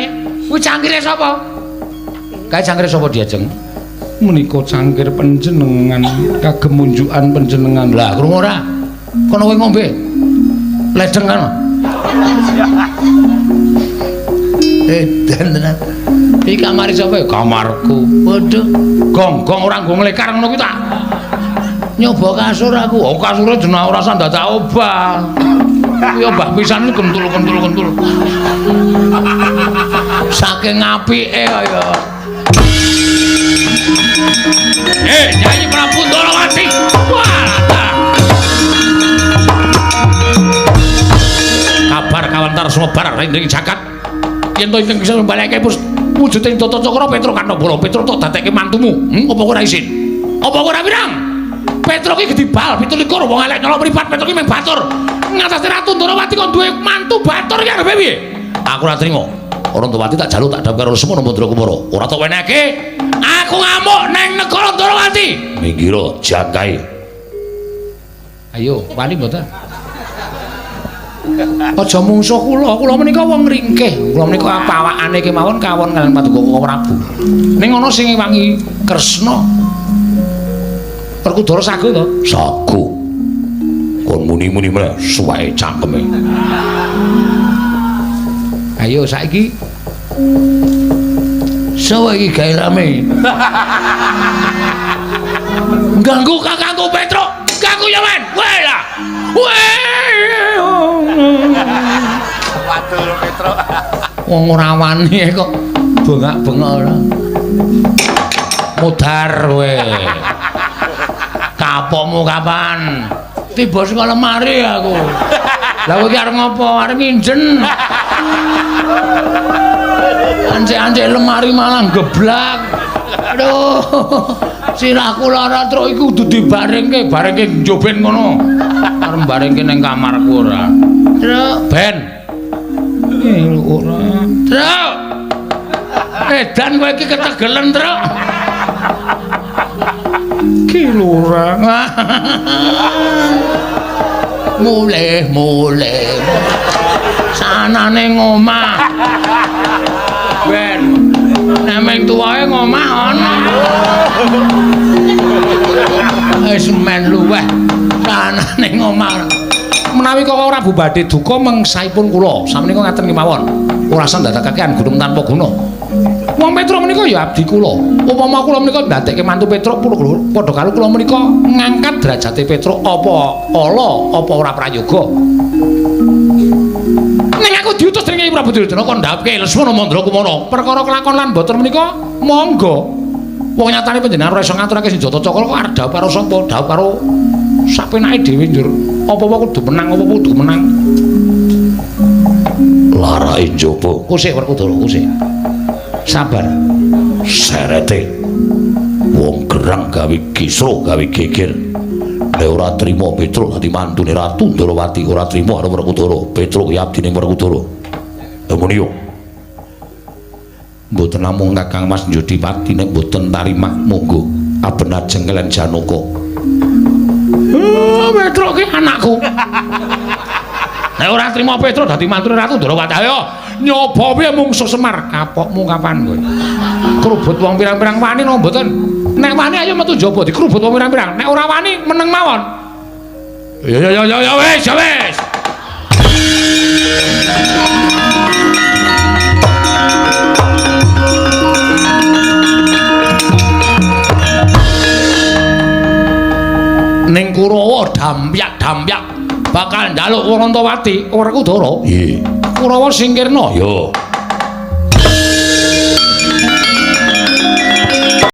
Kuwi cangkire sapa? Kae cangkire sapa diajeng? Menika cangkir panjenengan kagem munjukan panjenengan. Lah, krungu ora? Kono kowe ngombe. Ledeng kan. Edan tenan. Iki kamare sapa? Kamarku. Waduh, Gong, gong ora nggo nglekar ngono kuwi tak. Nyoba kasur aku. Oh, kasure jeneng ora usah dadak obah. Kuwi obah pisan kentul-kentul-kentul. Saking apike kaya. Nyanyi Prabu Ndorowati. Wah, kabar kawantar sumebar ring jagat. Yen to ingkang bisa mbaleke Wujuding tata cakra Petruk Kanabala, Petruk tok dadekke mantumu. Apa kowe ora isin? Apa kowe ora wirang? Petruk iki gedhi bal 27 wong elek nyolok mripat, Petruk iki mung batur. Ngatasi Ratu Ndorowati kon duwe mantu batur iki arepe piye? Aku ora trima. Warantawati tak jaluk tak dhawuh karo Lesmana Mandra Kumara. Ora tok wenehke. Aku ngamuk neng negara Ndorowati. Minggiro jangkae. Ayo, wani mboten? Aja mungsuh kula, kula menika wong ringkih. Kula menika pawakane kemawon kawon kaliyan Paduka Prabu. Ning ana sing ngewangi Kresna. Werkudara sago to? Sago. Kon muni-muni meneh suweke cangkeme. Ayo saiki sapa iki gawe rame? Ganggu kakangku Petruk, ganggu ya men. Weh lah. Weh. Waduh Petruk. Wong ora wani kok bengak-bengok ora. Mudar kowe. Kapokmu kapan? Tiba saka lemari aku. Lah kowe iki arep ngopo? Arep nginjen. Ancek-ancek lemari malah geblak. Aduh. Sirahku lara truk iku kudu dibarengke, barengke njoben ngono. Arep barengke ning kamarku ora. Truk, ben. Ora. Truk. Edan kowe iki ketegelen, Truk. Ki lurah. Mulih-mulih. Sanane ngomah. Ben. Nek meng tuwae ngomah ana. Wis men luweh. Sanane ngomah. Menawi Kaka Prabu badhe duka mengsaipun kula, samenika ngaten kemawon. Ora usah ndadekake gunung tanpa guna. Wong Petruk menika ya abdi kula. Upama kula menika ndadekke mantu Petruk padha karo kula menika ngangkat derajate Petruk apa ala apa ora prayoga. Ning aku diutus dening Prabu Duryudana kon ndhawuhke Lesmana Mandra Kumara. Perkara kelakon lan boten menika monggo. Wong nyatane panjenengan ora iso ngaturake senjata cakra kok arep dhawuh karo sapa? Dhawuh karo sapenake dhewe njur. Apa-apa kudu menang, apa-apa kudu menang. Larake njaba. Kusik Werkudara, kusik. Sabar. Serete. Wong gerang gawe kisro, gawe geger. Nek ora trima Petruk dadi mantune Ratu Ndorowati, ora trima karo Werkudara. Petruk ya abdine Werkudara. Lha muni yo. Mboten namung Kakang Mas Njodipati nek mboten tarimak monggo aben ajeng kaliyan Janaka. Oh, Petruk ki anakku. Nek ora trima Petruk dadi mantune Ratu Ndorowati, ayo nyoba piye mungsuh Semar. Kapokmu kapan kowe? Krubut wong pirang-pirang wani napa mboten? Nek wani ayo metu njaba dikrubut wong pirang-pirang. Nek ora wani meneng mawon. Ya ya ya ya wis, ya wis. Ning Kurawa dampyak-dampyak bakal njaluk Warantawati Werkudara. Nggih. Kurawa singkirna. Ya.